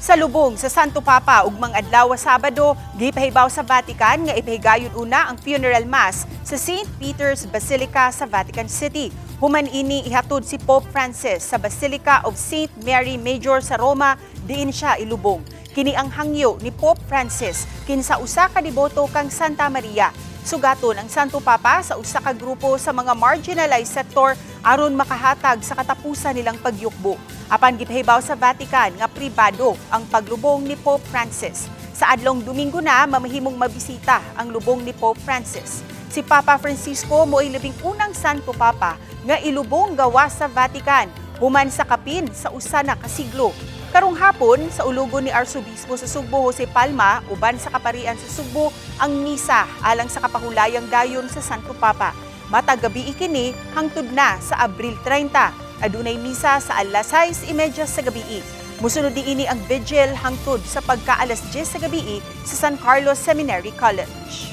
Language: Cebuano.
Sa lubong sa Santo Papa ugmang adlaw, Sabado, gipahibaw sa Vatican nga ipahigayon una ang funeral mass sa St. Peter's Basilica sa Vatican City. Human ini, ihatod si Pope Francis sa Basilica of St. Mary Major sa Roma, diin siya ilubong. Kini ang hangyo ni Pope Francis kinsa usa ka deboto kang Santa Maria. Sugaton ang Santo Papa sa usa ka grupo sa mga marginalized sector aron makahatag sa katapusan nilang pagyukbo. Apan gipahibaw sa Vatican nga pribado ang paglubong ni Pope Francis. Sa adlong Domingo na mamahimong mabisita ang lubong ni Pope Francis. Si Papa Francisco mo'y 11 na Santo Papa nga ilubong gawas sa Vatican human sa kapin sa usa na ka siglo. Karong hapon, sa ulugo ni Arsobispo sa Sugbo Jose Palma uban sa kaparian sa Sugbo ang misa alang sa kapahulayang dayon sa Santo Papa. Matag gabii kini hangtod na sa Abril 30. Adunay misa sa alas 6:30 sa gabii. Musunod niini ang vigil hangtod sa pagka alas 10 sa gabii sa San Carlos Seminary College.